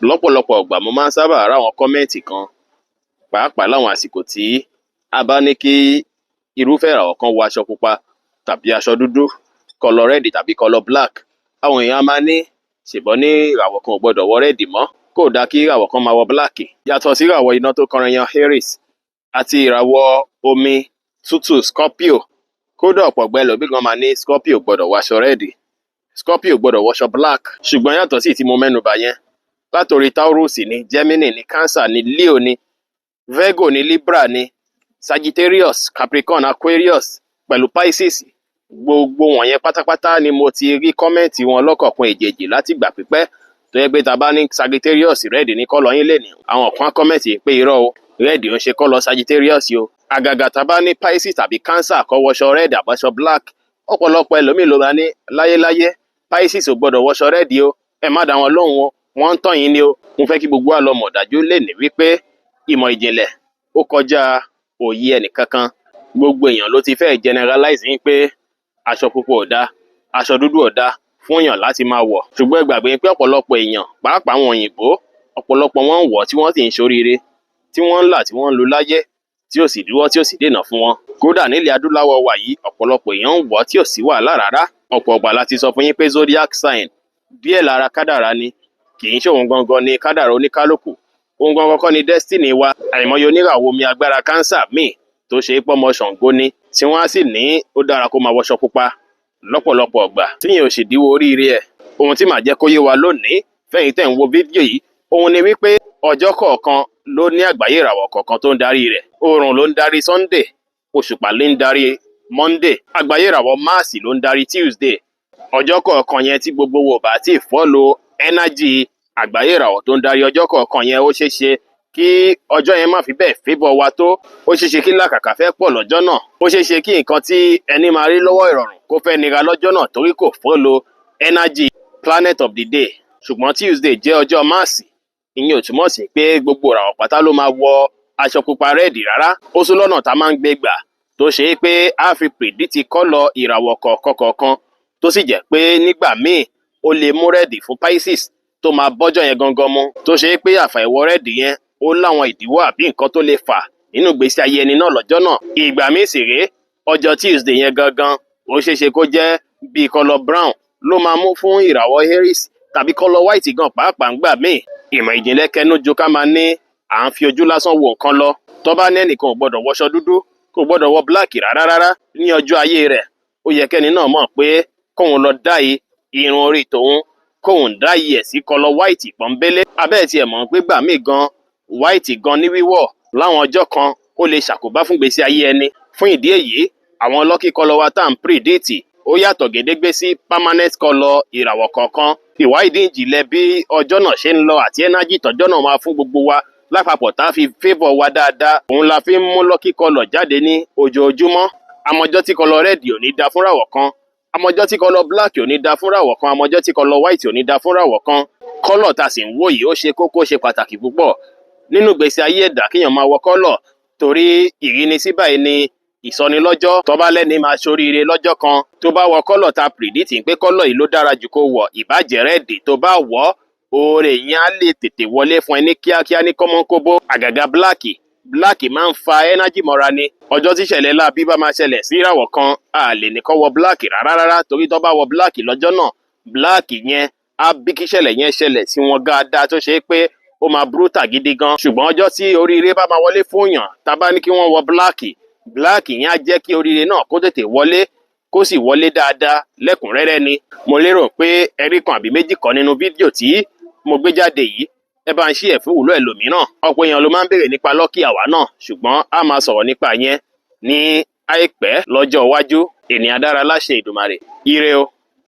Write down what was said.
Lọ́pọ̀lọpọ̀ ìgbà mo máa ń sábà ráwọn comment kan, pàápàá láwọn àsìkò tí a bá ní kí irúfẹ́ ìràwọ̀ kan wọ aṣọ pupa tàbí aṣọ dúdú, colour red tàbí colour black. Àwọn èèyàn á máa ní ṣèbọ́ ní ìràwọ̀ kan ò gbọdọ̀ wọ red mọ́, kò dáa kí ìràwọ̀ kan máa wọ black. Yàtọ̀ sí ìràwọ̀ iná tó kọrin yan Aries àti ìràwọ̀ omi tútù Scorpio. Kódà ọ̀pọ̀ ọ̀gbẹ́ ẹlòmíì gan máa ní Scorpio gbọdọ̀ wọ aṣọ red, Scorpio gbọdọ̀ wọṣọ black. Ṣùgbọ́n yàtọ̀ sí tí mo mẹ́nu bà yẹn, látòrí Taurus ni, Gemini ni, Cancer ni, Leo ni, Virgo ni, Libra ni, Sagittarius, Capricorn, Aquarius pẹ̀lú Pisces, gbogbo wọ̀nyẹn pátápátá ni mo ti rí comment wọn lọ́kọ̀ọ̀kan èjèèjì láti ìgbà pípẹ́, tó yẹ pé ta bá ní Sagittarius, red ní colour yín lè ní, àwọn kan comment pé irọ́ o, red ò ń ṣe colour Sagittarius o. Àgàgà ta bá ní Pisces tàbí Cancer kó wọṣọ red àbáṣọ black, ọ̀pọ̀lọpọ̀ ẹlòmíì ló máa ní láyéláyé Pisces ò gbọdọ̀ wọṣọ red o. Ẹ má dá wọn lóhùn o, wọ́n ń tàn yín ni o. Mo fẹ́ kí gbogbo wa lọ mọ̀ dájú lè ní wípé ìmọ̀ ìjìnlẹ̀ ó kọjá òye ẹnìkankan. Gbogbo èèyàn ló ti fẹ́ generalize yín pé aṣọ pupa ò dáa, aṣọ dúdú ò dáa fún èèyàn láti máa wọ̀. Ṣùgbọ́n ẹ gbàgbé pé ọ̀pọ̀lọpọ̀ èèyàn, pàápàá àwọn òyìnbó, ọ̀pọ̀lọpọ̀ wọn ń wọ̀ tí wọ́n sì ń ṣoríire, tí wọ́n ń là, tí wọ́n ń lu láyé, tí ò sì díwọ́, tí ò sì dènà fún wọn. Kódà nílẹ̀ adúláwọ̀ wa yìí, ọ̀pọ̀lọpọ̀ èèyàn ń wọ̀ tí ò sí wàhálà rárá. Ọ̀pọ̀ ọ̀gbà la ti sọ fún yín pé zodiac sign díẹ̀ lára kádàrá ni, kì í ṣe òun gangan ni kádàrá oníkálukú, òun gangan kọ́ ni destiny wa. Àìmọye oníràwọ̀ omi agbára Cancer míì tó ṣe é pọ́mọ Ṣàngó ni, tí wọ́n á sì ní ó dára kó máa wọṣọ pupa lọ́pọ̀lọpọ̀ ọgbà, tíyẹn ò sì díwọ́ oríire ẹ̀. Ohun tí màá jẹ́ kó yé wa lónìí fẹ́yìn tẹ̀ ń wo fídíò yìí, òun ni wípé ọjọ́ kọ̀ọ̀kan ló ní àgbáyé ìràwọ̀ kọ̀ọ̀kan tó ń darí rẹ̀. Oòrùn ló ń darí Sunday, òṣùpá ló ń darí Monday, àgbáyé ìràwọ̀ Mars ló ń darí Tuesday. Ọjọ́ kọ̀ọ̀kan yẹn, tí gbogbo wo bá ti follow energy àgbáyé ìràwọ̀ tó ń darí ọjọ́ kọ̀ọ̀kan yẹn, ó ṣeé ṣe kí ọjọ́ yẹn má fi bẹ́ẹ̀ favour wa tó. Ó ṣeé ṣe kí làkàkà fẹ́ pọ̀ lọ́jọ́ náà. Ó ṣeé ṣe kí nǹkan tí ẹni máa rí lọ́wọ́ ìrọ̀rùn kó fẹ́ nira lọ́jọ́ náà, torí kò follow energy planet of the day. Ṣùgbọ́n Tuesday jẹ́ ọjọ́ Mars, ìyẹn ò túmọ̀ sí pé gbogbo ìràwọ̀ pátá ló máa wọ aṣọ pupa, red rárá. Ó sún lọ́nà tá a máa ń gbé gbà tó ṣe é pé a fi predict colour ìràwọ̀ kọ̀ọ̀kan kọ̀ọ̀kan, tó sì jẹ́ pé nígbà míì ó lè mú red fún Pisces tó máa bọ́jọ́ yẹn gangan mu, tó ṣe é pé àfàìwọ̀ red yẹn, ó láwọn ìdíwọ́ àbí nǹkan tó lè fà nínú ìgbésí ayé ẹni náà lọ́jọ́ náà. Ìgbà míì sì rèé, ọjọ́ Tuesday yẹn gangan, ó ṣeé ṣe kó jẹ́ bíi colour brown ló máa mú fún ìràwọ̀ Aries tàbí colour white gan pàápàá ń gbà míì. Ìmọ̀ ìjìnlẹ̀ kẹnu ju ká máa ní à ń fi ojú lásán wo nǹkan lọ. Tó bá ní ẹnìkan ò gbọdọ̀ wọṣọ dúdú, kò gbọdọ̀ wọ black rárá rárá ní ọjọ́ ayé rẹ̀, ó yẹ kẹ́ni náà mọ̀ pé kóun lọ dye irun orí tòun, kóun dye ẹ̀ sí colour white pọ́nbélé. Abẹ́ẹ̀ tiẹ̀ mọ̀ pé gbà míì gan, white gan ní wíwọ̀ láwọn ọjọ́ kan, ó lè ṣàkóbá fún ìgbésí ayé ẹni. Fún ìdí èyí, àwọn lucky colour wa tá à ń predict, ó yàtọ̀ gédégbé sí permanent colour ìràwọ̀ kọ̀ọ̀kan. Ìwádìí ìjìnlẹ̀ bí ọjọ́ náà ṣe ń lọ àti energy tọ́jọ́ náà máa fún gbogbo wa lápapọ̀ tá a fi favour wa dáadáa, òun la fi ń mú lucky colour jáde ní ojoojúmọ́. Àmọ́jọ́ tí colour red ò ní da fúnràwọ̀ kan, àmọ́jọ́ tí colour black ò ní da fúnràwọ̀ kan, àmọ́jọ́ tí colour white ò ní da fúnràwọ̀ kan. Colour tá a sì ń wò yìí, ó ṣe kókó, ṣe pàtàkì púpọ̀ nínú ìgbésí ayé ẹ̀dá kéèyàn máa wọ colour, torí ìrínisí báyìí ni ìsọnilọ́jọ́. Tó bá lẹ́ni máa ṣoríire lọ́jọ́ kan, tó bá wọ colour ta predict pé colour yìí ló dára jù kó wọ̀, ìbàjẹ́ red, tó bá wọ̀, oore yẹn á lè tètè wọlé fún ẹ ní kíákíá, ní kọ́mọ́nkóbó. Àgàgà black, black máa ń fa energy mọ́ra ni. Ọjọ́ tí ìṣẹ̀lẹ̀ láabi bá máa ṣẹlẹ̀ sí ìràwọ̀ kan, a lè ní kó wọ black rárá rárá, torí tó bá wọ black lọ́jọ́ náà, black yẹn á bí kí ìṣẹ̀lẹ̀ yẹn ṣẹlẹ̀ sí wọn dáadáa, tó ṣe é pé ó máa brutal gidi gan. Ṣùgbọ́n ọjọ́ tí oríire bá máa wọlé fún yàn, tá a bá ní kí wọ́n wọ black, black yẹn á jẹ́ kí oríire náà kó tètè wọlé, kó sì wọlé dáadáa lẹ́kùnrẹ́rẹ́ ni. Mo lérò pé ẹ̀rí kan àbí méjì kan nínú fídíò tí mo gbé jáde yìí. Ẹ bá ń ṣí ẹ̀ fún ìwúlò ẹlòmíràn. Ọ̀pọ̀ èèyàn ló máa ń béèrè nípa lucky hour náà, ṣùgbọ́n a máa sọ̀rọ̀ nípa yẹn ní àìpẹ́ lọ́jọ́ iwájú. Ènìyàn dára láṣẹ Ìdùmarè. Ire o.